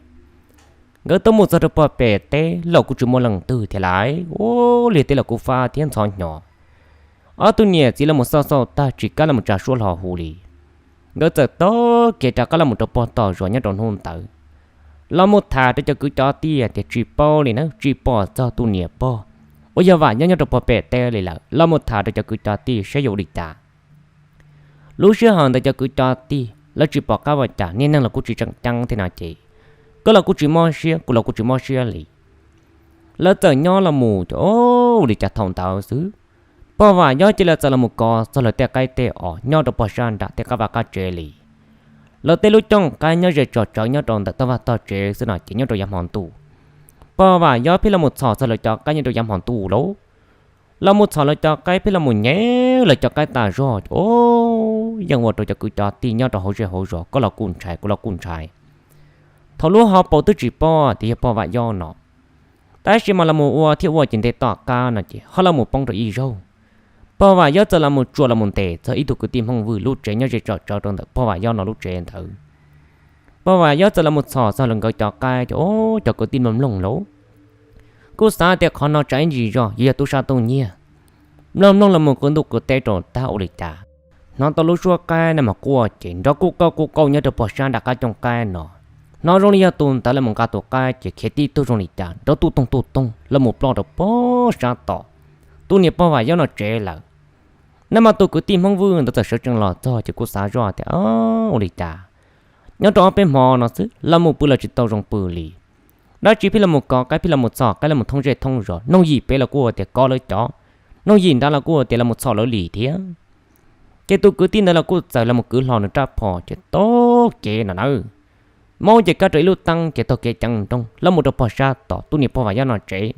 Nkawd tuaj mus txog rau pog pem teb los kuj tsis muaj leej twg thiab lawm, ua li tej los kuj fab thiab ntxhov hnyo. Ob tug niam txiv los mus xauj xauj tag tsis kam los mus tsa suab hlo hu li. Nkawd txawm taug kev rov qab los mus rau pog tom zos nyob rau hnub ntawd, los mus tham rau cov kwv cov tij tias tsis paub li na, tsis pom txog tus niam pog uas yog Vam Yob nyob rau pog pem teb li lawm, los mus tham rau cov kwv cov tij saib yuav ua li cas. Lub sij hawm ntawd cov kwv cov tij lawv tsis pom qab ua cas, niaj neeg los kuj tsis tseem ceeb thiab no ces, koj los kuj tsis mob siab, kuv los kuj tsis mob siab li. Lawv txawm nyob los mus ces, o, ua li cas thaum ntawd xwb, pog Vam Yob cia li txawm los mus kov txog lawv tej qaib tej os nyob rau pog sab nram tej qab vaj qab tsev li. Lawv tej lub cooj qaib nyob ze tso tsawv nyob rau ntawm tog vaj tog tsev xwb no ces nyob rau yav hmo ntuj, pog Vam Yob pheej los mus txhom txog lawv cov qaib nyob rau yav hmo ntuj lauj. Los mus txhom lawv cov qaib pheej los mus nyev lawv cov qaib tas zog, o, yeej ua rau cov kwv cov tij nyob rau hauv zej hauv zos koj los kuj ntshai kuv los kuj ntshai. Thaum lub hauv paus twb tsis paub tias yog pog Vam Yob no, tab sis mas los mus ua thiab ua ces nte tom qab no ces ho los mus poob rau ib zaug. Pog Vam Yob txawm los mus tsuam los mus ntes txog ib tug kwv tij Hmoob Vwj lub tsev nyob ze tso tsawv rau ntawm pog Vam Yob no lub tsev ntawd. Pog Vam Yob txawm los mus txhom txog lawv nkawd cov qaib ces, o, cov kwv tij mloog mloog lauj, kuj xav tias qhov no tsam ib ntsis zog yuav yog tub sab tub nyiag, mloog mloog los mus qw ntuj qw teb rau tag ua li cas, Hnov tau lub suab qaib na mas quaj ces nrov kuj kauj kuj kauj nyob rau pog sab nram qab cooj qaib no. Hnov zoo li yog tus ntawd los mus nqa tus qaib ces khiav tib tug zoo li cas nrov tuj toog tuj toog los mus ploj rau pog sab tom tus niam pog Vam Yob no tsev lawm. Nag mas tus kwv tij Hmoob Vwj ntawd txawm sawv tsees los txog ces kuj xav zoj tias, Ua li cas nyob rau ob peb hmo no xwb los mus pw los tsis tau zoo pw li? Dab tsi pheej los mus kov qaib, pheej los mus txhom qaib, los mus thoob zej thoob zos, noog yim pem los kuj tias kov lawv cov, noog yim nrad los kuj tias los mus txhom lawv li thiab. Ces tus kwv tij ntawd los kuj txawm los mus kwv hlo nws rab phom ces taug kev no nawb. Maub ces kaj rau ib lub teeb ces taug kev ceev nrooj los mus rau pog sab tom tus niam pog Vam Yob no tsev.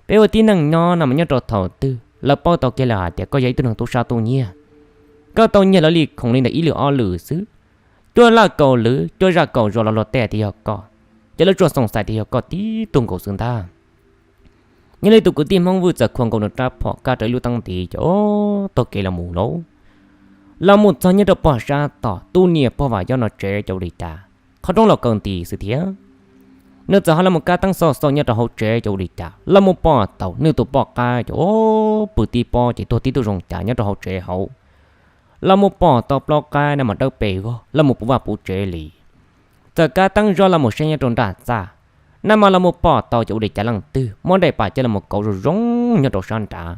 Peb ua tib neeg nyob no mas nyob rau thaum twg lawv paub tau kiag lawm hais tias koj yog ib tug neeg tub sab tub nyiag, koj tau nyiag lawv li khoom li ntawm ib lwm ob lwm xwb, cuaj laj kaum lwm, cuaj zaj kaum zos los luag tej tias yog koj, ces lawv tsuas xoom xaiv tias yog koj tib tug nkaus xwb ntag. Nyob li tus kwv tij Hmoob Vwj txawm khuam nkaus nws rab phom kaj rau ib lub teeb ntiv ces taug kev los mus lauj. Los mus txog nyob rau pog sab tom tus niam pog Vam Yob no tsev ces ua li cas qhov rooj los kaw nti xwb thiab. Nws txawm ho los mus kab teeb xauj xauj nyob rau hauv tsev ces ua li cas los mus pom tau nws tus poj qaib ces pw tib pob ces tuag tib tug zoo cas nyob rau hauv tsev hauv. Los mus pom tau plaub qaib na mas dawb pes vog los mus puv vaj puv tsev li. Txawm kab teeb zoj los mus saib nyob rau nram txaj, nag mas los mus pom tau ces ua li cas leej twg muab daim pam coj los mus kauv zoo zoo nyob rau sab nrad.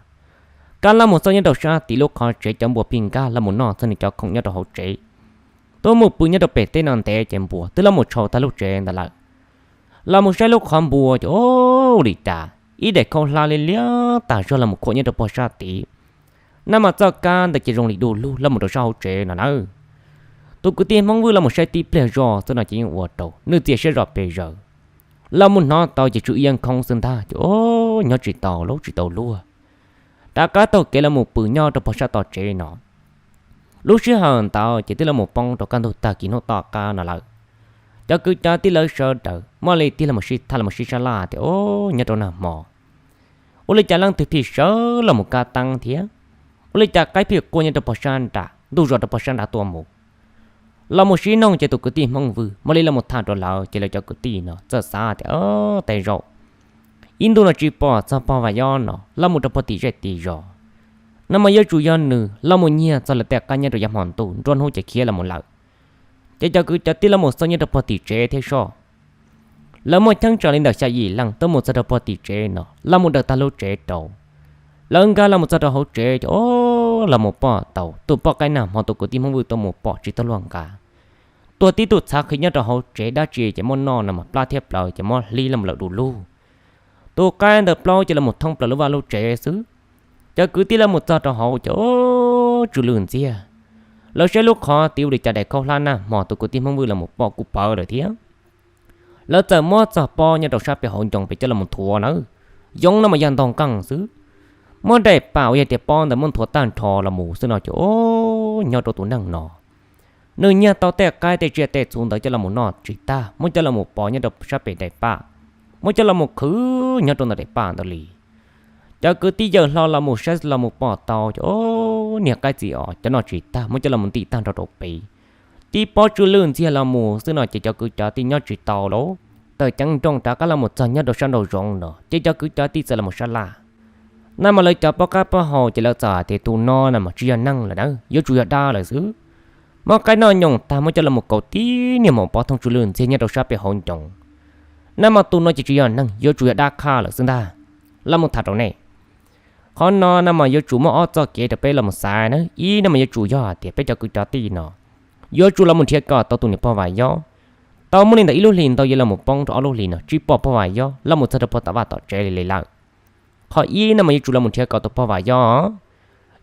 Kab los mus xauj nyob rau sab tim lub qhov tsev cov npua phij nkag los mus noj txog nws cov khoom nyob rau hauv tsev. Tuaj mus pw nyob rau pem teb no ntev ces npua twb los mus tshau tag lub tsev ntawd lawm. Los mus saib lub qhov npua ces ua li cas ib daim khaub hlab liab liab tag zog los mus khuam nyob rau pog sab tid. Nag mas txoj kab ntawd ces zoo li du lug los mus rau sab hauv tsev no nawb. Tus kwv tij Hmoob Vwj los mus saib tib pliag zoj xwb no ces yeej ua rau nws txias siab zom pes zaws. Los mus hnov tau ces tsw ib yam nkhoov xwb ntag ces nyob tsis tau lub tsis tau luag, rov qab taug kev los mus pw nyob rau pog sab tom tsev no. Lub sij hawm ntawd ces twb los mus poob rau kaj ntug tag kis hnub tom qab no lawm. Cov kwv cov tij lawv sawv daws muaj li tig los mus sib tham los mus sib sab laj tias, Nyob rau nag hmo ua li cas leej twg phij sawv los mus kab teeb thiab? Ua li cas qaib phij quaj nyob rau pog sab nrad, ntuj zos rau pog sab nrad tuaj mus? Los mus sib noog ces tus kwv tij Hmoob Vwj mam li los mus tham rau lawv ces lawv cov kwv tij no txawm xav tias, Tej zaum ib ntu no tsis pom txog pog Vam Yob no los mus rau pog tim zej tim zos, nag mas yuav tsum yog nws los mus nyiag txog lawv tej qaib nyob rau yav hmo ntuj nruab hnub ces khiav los mus lawm. Ces cov kwv cov tij los mus xauj nyob rau pog tim tsev thiab soj. Lawv muaj cheeb tsam li ntawm xya yim leej tuaj mus txog rau pog tim tsev no los mus daws tag lub tsev rau. Lawv nkag los mus txog rau hauv tsev ces los mus pom tau tus poj qaib nag hmo tus kwv tij Hmoob Vwj tuaj mus pom tsis tau luag nqa, tuag tib tug txhav qhi nyob rau hauv tsev, dab tsi ces muab noj no mas plab thiab plawv ces muab hlib los mus lawm du lug. Tus qaib ntawd plaub ces los mus thoob plaws lub vaj lub tsev xwb. Cov kwv tij los mus txog rau hauv ces tsw lwj ntxiag. Lawv saib lub qhov tid ua li cas daim khaub hlab nag hmo tus kwv tij Hmoob Vwj los mus pom kuj pawv lawm thiab. Lawv txawm muab txog pob nyob rau sab pem hauv ncoo pem coj los mus nthuav nawb. Yoov no mas yog ntog nqeej xwb. Muab daim pam uas yog tias pob ntawd muab nthuav tag nrho los mus xwb no ces nyob rau tus neeg no, nws nyiag tau tej qaib tej tsiaj tej txhu ntawd coj los mus noj tsis tag muab coj los mus pov nyob rau sab pem daim pam, muab coj los mus qhwv nyob rau ntawm daim pam ntawd li. Cov kwv tij yawm hlo los mus saib los mus pom tau ces niag qaib txiv os cov noj tsis tag muab coj los mus ntim tag nrho rau pem. Tib pob tsw lwj ntxiag los mus xwb no ces cov kwv cov tij nyob tsis tau lauj, tawm ceev nrooj rov qab los mus txog nyob rau sab nraum zoov no ces cov kwv cov tij txawm los mus sab laj. Nag mas lawv cov poj qab poj haus ces lawv txawm hais tias tus no na mas tsis yog neeg lawm na, yuav tsum yog dab lawm xwb. Muab qaib noj nyoos tag muab coj los mus kauv tib niag maum pob thooj tsw lwj ntxiag nyob rau sab pem hauv ncoo. Nag mas tus no ces tsis yog neeg, yuav tsum yog dab qhaj lawm xwb ntag. Los mus tham rau nej, qhov no nag mas yuav tsum muaj ob txoj kev rau peb los mus xaiv na. Ib nag mas yuav tsum yog hais tias peb cov kwv cov tij no yuav tsum los mus nrhiav kom tau tus niam pog Vam Yob. Tau muaj li ntawm ib lub hlis ntau yuav los mus poob rau ob lub hlis no tsis pom pog Vam Yob los mus txog rau pog tom vaj tom tsev li li lawm. Qhov ib nag mas yuav tsum los mus nrhiav kom tau pog Vam Yob.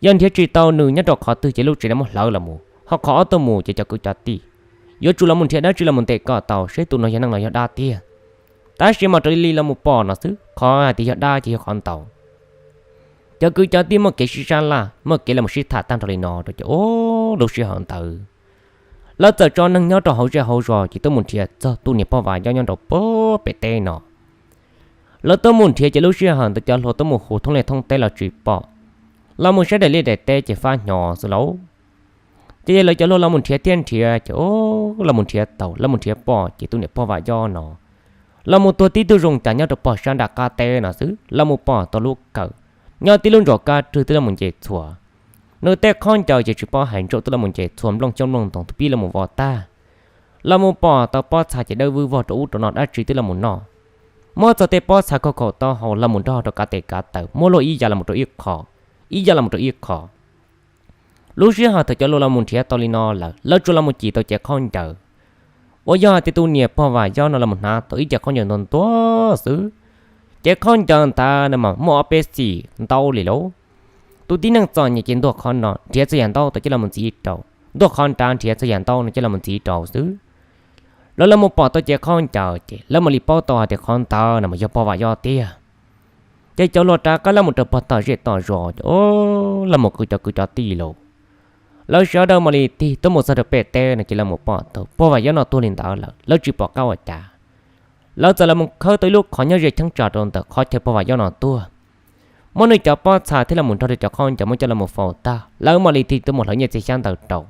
Yog nrhiav tsis tau nws nyob rau qhov twg ces lub tsev no muab hlawv los mus. Ho qhov ob tuaj mus ces cov kwv cov tij yuav tsum los mus nrhiav dab tsi los mus ntes kom tau seb tus no yog neeg los yog dab tiag. Tab sis mas raws li los mus pom no xwb, qhov hais tias yog dab ces yog qhov ntau. Cov kwv cov tij muaj kev sib sab laj, muaj kev los mus sib tham tag nrho li no rau ces lub sij hawm ntawd lawv txawm tso neeg nyob rau hauv zej hauv zos ces tuaj mus nrhiav txog tus niam pog Vam Yob nyob rau pem teb no. Lawv tuaj mus nrhiav ces lub sij hawm ntawd cov hluas tuaj mus hu thoob liaj thoob teb los tsis pom, los mus saib daim liaj daim teb ces fab hnyo xwb lauj. Ces yog lawv cov hluas los mus nrhiav thiab nrhiav ces los mus nrhiav tau, los mus nrhiav pom ces tus niam pog Vam Yob no los mus tuag tib tug zoo cas nyob rau pog sab nram qab teb no xwb, los mus pom tau lub kawm nyob tib lub ntsaum kab rwg twb los mus nce txhua. Nws tej khaub ncaws ces tsis paub hais ntsaum twb los mus nce txhua nplooj xyoob nplooj ntoos tus pib los mus vov tag. Los mus pom tau pob txha ces dawb vwb vog rau ub rau no dab tsi twb los mus noj. Muab txog tej pob txha khaum khaum taub hau los mus nrog rau kav tes kav taw muab luag ib ya los mus rau ib qho, ib ya los mus rau ib qho. Lub sij hawm thaum cov luag los mus nrhiav tau li no lawm, lawv tsuas los mus cim tau cev khaub ncaws uas yog hais tias tus niam pog Vam Yob no los mus hnav tau ib cev khaub ncaws ntuag ntuag xwb. Cev khaub ncaws ntawd no mas muaj ob peb xim ntau li lauj. Tus tib neeg txom nyem ces ntuag qhov no nrhiav txog yam ntau tau coj los mus ntxiv rau, ntuag qhov nrad nrhiav txog yam ntau no coj los mus ntxiv rau xwb. Lawv los mus pom tau cev khaub ncaws ces lawv mam li paub tau hais tias qhov ntawd no mas yog pog Vam Yob tiag. Ces cov luag rov qab los mus rau pog tom zej tom zos, o, los mus qw cov kwv cov tij lauj. Lawv sawv daws mam li tig tuaj mus txog rau pem teb no ces los mus pom tau pog Vam Yob no tuag li ntawd lawm, lawv tsis pom qab ua cas. Lawv txawm los mus khawb tau ib lub qhov nyob ze cheeb tsam rau ntawm qhov chaw pog Vam Yob no tuag. Muab nws cov pob txha thiab los mus nrog rau cov khaub ncaws muab coj los mus faus tag, lawv mam li tig tuaj mus hlawv nyiaj txiag xyab ntawv rau.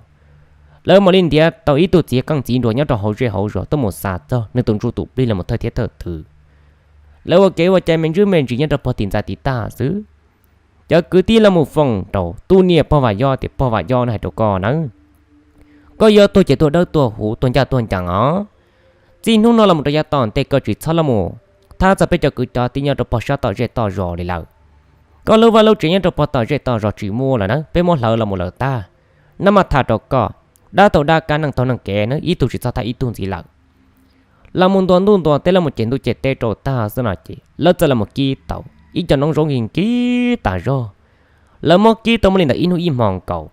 Lawv mam li ntiav tau ib tug txiv qeej txiv nruas nyob rau hauv zej hauv zos tuaj mus xa txog nws tus ntsuj tus plig los mus thawj thiab thawj thwv. Lawv ua kev ua cai me ntsis me ntsis nyob rau pog tim ntxa tiv tag xwb. Cov kwv tij los mus foom rau tus niam pog Vam Yob tias pog Vam Yob no hais rau koj nawb, koj yuav tuag ces tuag dawb tuag huv tuag ncaj tuag ncees os. Txij hnub no los mus rau yav tom ntej koj tsis txhob los mus thab txog peb cov kwv cov tij nyob rau pog sab tom zej tom zos li lawm. Koj lub vaj lub tsev nyob rau pog tom zej tom zos tsis muaj lawm na, peb muab hlawv los mus lawm tag. Nab mas tham rau koj, dab tau dab kab neeg taug neeg kev na, ib tug tsis txhob thab ib tug ntxiv lawm. Los mus ntuas ntuj ntuas teb los mus ceg ntuj ceg teb rau tag xwb no ces lawv txawm los mus kib tau ib co noob zaub nkig nkig tas zog. Lawv muab kib tau muaj li ntawm ib hnub ib hmo nkaus.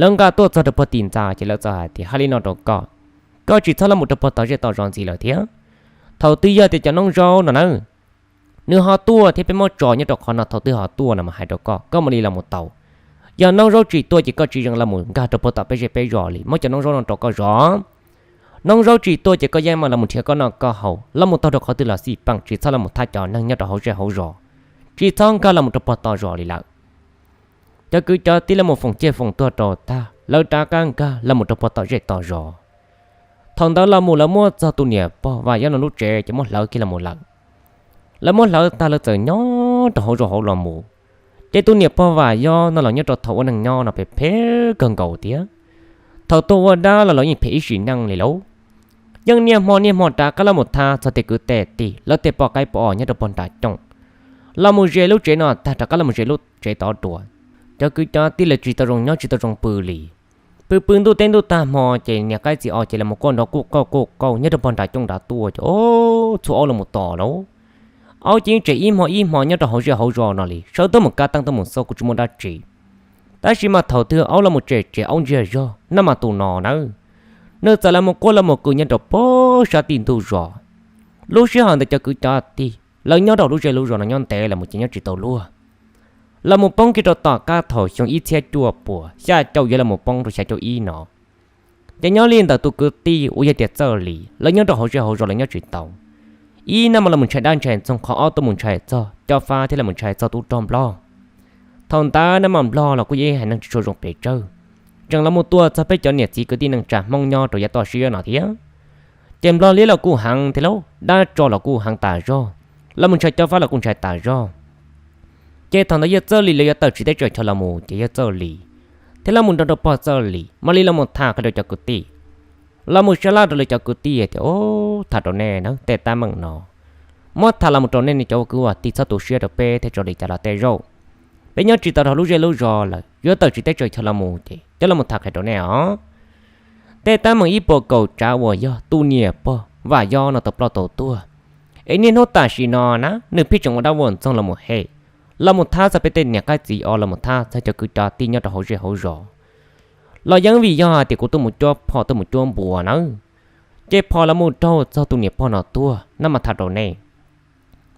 Lawv nqa tuaj txog rau pog tim ntxa ces lawv txawm hais tias hais li no rau koj, koj tsis txhob los mus rau pog tom zej tom zos ntxiv lawm thiab. Thaum twg yog tias cov noob zaub no na nws ho tuaj thiab peb muab tso nyob rau qhov no, thaum twg ho tuaj no mas hais rau koj, koj mam li los mus tau. Yog noob zaub tsis tuaj ces koj tsis zoo los mus nkag rau pog tom peb zej peb zos li, muab cov noob zaub no rau koj zov. Noob zaub tsis tuaj ces koj yeej mam los mus nrhiav koj noj koj haus, los mus taug rau qhov twg los xij peem, tsis txhob los mus thab cov neeg nyob rau hauv zej hauv zos, tsis txhob nkag los mus rau pog tom zos li lawm. Cov kwv cov tij los mus foom ciaj foom tuag rau tag, lawv rov qab nkag los mus rau pog tom zej tom zos. Thaum ntawd los mus lawv muab txog tus niam pog Vam Yob no lub tsev ces muab hlawv kiag los mus lawm. Lawv muab hlawv tag lawv txawm nyob rau hauv zos hauv los mus. Ces tus niam pog Vam Yob no los nyob rau thaum ua neeg nyob no phem phem kawg nkaus thiab. Thaum tuag ua dab los los yeej phem ib sim neej li lauj. Yeej niaj hmo niaj hmo rov qab los mus thab txog tej kwv tej tij lawv tej poj qaib poj os nyob rau pog nram cooj. Los mus ze lub tsev no tag rov qab los mus ze lub tsev tod dua. Cov kwv cov tij lawv tsis tau zoo nyob tsis tau zoo pw li. Pw pw ntuj teb ntuj tag hmo ces niam qaib txiv os ces los mus quaj nrov kuj qauj kuj qauj nyob rau pog nram cooj nrad tuaj ces txhua aub los mus tos lauj. Aub ces yeej tseem ib hmo ib hmo nyob rau hauv zej hauv zos no li, sawv tuaj mus kab teeb tuaj mus xauj kuj tsis muaj dab tsi. Tab sis mas thaum twg aub los mus tsem tsem aub ntsiag zog, nab mas tus no nawb, nws txawm los mus quaj los mus kws nyob rau pog sab tim ntug zos. Lub sij hawm ntawd cov kwv cov tij lawv nyob rau lub zej lub zos no nyob ntev los mus ces nyob tsis tau luag. Los mus poob kiag rau tom qab thaum xyoo ib txhiab cuaj puas xya caum yuav los mus poob rau xya caum ib no. Ces nyob li ntawm tus kwv tij uas yog tias Txawj Lis lawv nyob rau hauv zej hauv zos lawv nyob tsis tau. Ib nab mas los mus ntshai dab ntshai ntxoog qhov ob tuaj mus ntshai txog Cov Fab thiab los mus ntshai txog tub rog Nplog. Thaum ntawd nab mas Nplog los kuj yog ib haiv neeg tsis tshua zoo pes tsawg, tseem los mus tua txog peb cov niam txiv kwv tij neej tsa Hmoob nyob rau yav toj siab no thiab. Ces Nplog liab los kuj heev thiab lauj, dab tso los kuj heev tas zog, los mus ntshai Cov Fab los kuj ntshai tas zog. Ces thaum ntawd yawg Txawj Lis lawv yuav tawm tsiv teb tsaws chaw los mus ces yawg Txawj Lis thiab los mus nrog rau pog Txawj Lis mam li los mus tham qhia rau cov kwv tij, los mus sab laj rau lawv cov kwv tij tias, Ub, tham rau nej na tej teeb meem no, muab tham los mus rau nej cov ua kwv ua tij txhob tu siab rau peb thiab tso li cas los tej zaum. Peb nyob tsis tau rau lub zej lub zos lawm, yuav tawm tsiv teb tsaws chaw los mus ces coj los mus tham qhia rau nej os. Tej teeb meem ib puas kaum tsav uas yog tus niam pog Vam Yob no tau ploj tau tuag, es niaj hnub tam sim no na nws pheej tseem ua dab ua ntxoog los mus hem, los mus thab txog peb tej niam qaib txiv os, los mus thab txog cov kwv cov tij nyob rau hauv zej hauv zos, los yeej vim yog hais tias kuv tuaj mus cuab phom tuaj mus cuab npua nawb. Ces phom los mus raug txog tus niam pog no tuag, nab mas tham rau nej.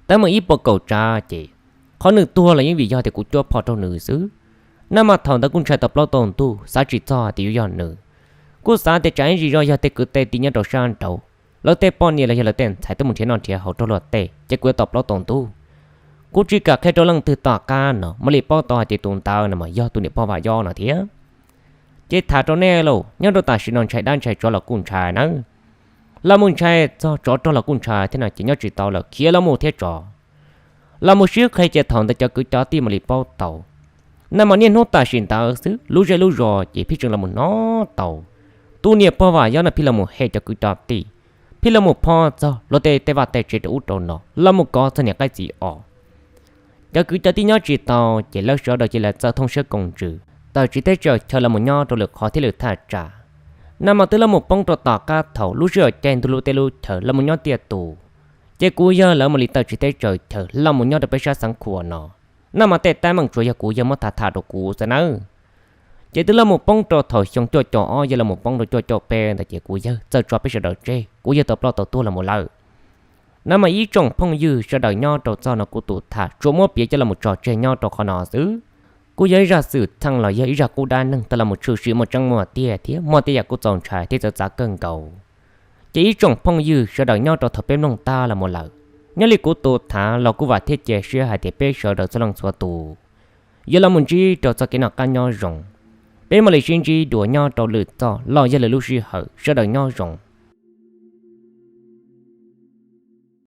Teeb meem ib puas kaum tsav ces qhov nws tuag los yeej vim yog tias kuv cuab phom raug nws xwb. Nab mas thaum ntawd kuj ntshai tau plaub tau ntug, xav tsis txog tias yuav yog nws. Kuj xav tias tsam ib zis zog yog tej kwv tej tij nyob rau sab nraud, lawv tej poj niam los yog lawv tej ntxhais tuaj mus nrhiav noj nrhiav haus raug luag tej, ces kuv yuav tau plaub tau ntug. Kuv tsis kam qhia rau leej twg tom qab no mam li paub tau hais tias tus ntawd no mas yog tus niam pog Vam Yob no thiab. Ces tham rau nej lauj, nyob rau tam sim no ntshai dab ntshai tsov los kuj ntshai nawb. Los mus ntshai txog tsov rog los kuj ntshai thiab no ces nyob tsis tau lawm khiav los mus thiab tso. Los mus sib qhia ces thaum ntawd cov kwv cov tij mam li paub tau. Naj mas niaj hnub tam sim ntawd xwb lub zej lub zos ces pheej tseem los mus hnov tau tub niag pog Vam Yob no pheej los mus hem cov kwv cov tij, pheej los mus phob txog luag tej tej vaj tej tsev rau ub rau no los mus kov txog niam qaib txiv os. Cov kwv cov tij nyob tsis tau ces lawv sawv daws cia li txawj thooj siab koom ntsws tawm tsiv teb tsaws chaw los mus nyob rau lwm qhov thiab lwm thaj tsam. Naj mas twb los mus poob rau tom qab thaum lub sij hawm caij ntuj lub teb lub chaw los mus nyob tiaj tus, ces kuv yawg lawv mam li tawm tsiv teb tsaws chaw los mus nyob rau peb sab xeev khuam no. Naj mas tej teeb meem tsuas yog kuv yawg muab tham tham rau kuv xwb nawb. Ces twb los mus poob rau thaum xyoo cuaj caum ob yog los mus poob rau cuaj caum peb ntawd ces kuv yawg txawm tso peb sawv daws tseg, kuv yawg tau ploj tau tuag los mus lawm. Naj mas ib tsoom phooj ywg sawv daws nyob rau txoj no kuv tus tham tsuas muab piav coj los mus tso tseg nyob rau qhov no xwb. Kuj yog ib zaj xwm txheej los yog ib zaj qub dab neeg tau los mus tshwm sim muaj tseeb muaj tiag thiab muaj tej yam kuj txaus ntshai thiab txawv txav kawg nkaus. Ces ib tsoom phooj ywg sawv daws nyob rau thaum peb mloog tag los mus lawm, nyob li kuv tus tham los kuj vam thiab cia siab hais tias peb sawv daws txhua leej txhua tus yuav los mus ntsib rau txoj kev noj qab nyob zoo. Peb mam li sib ntsib dua nyob rau lwm txoj los yog lwm lub sij hawm, sawv daws nyob zoo.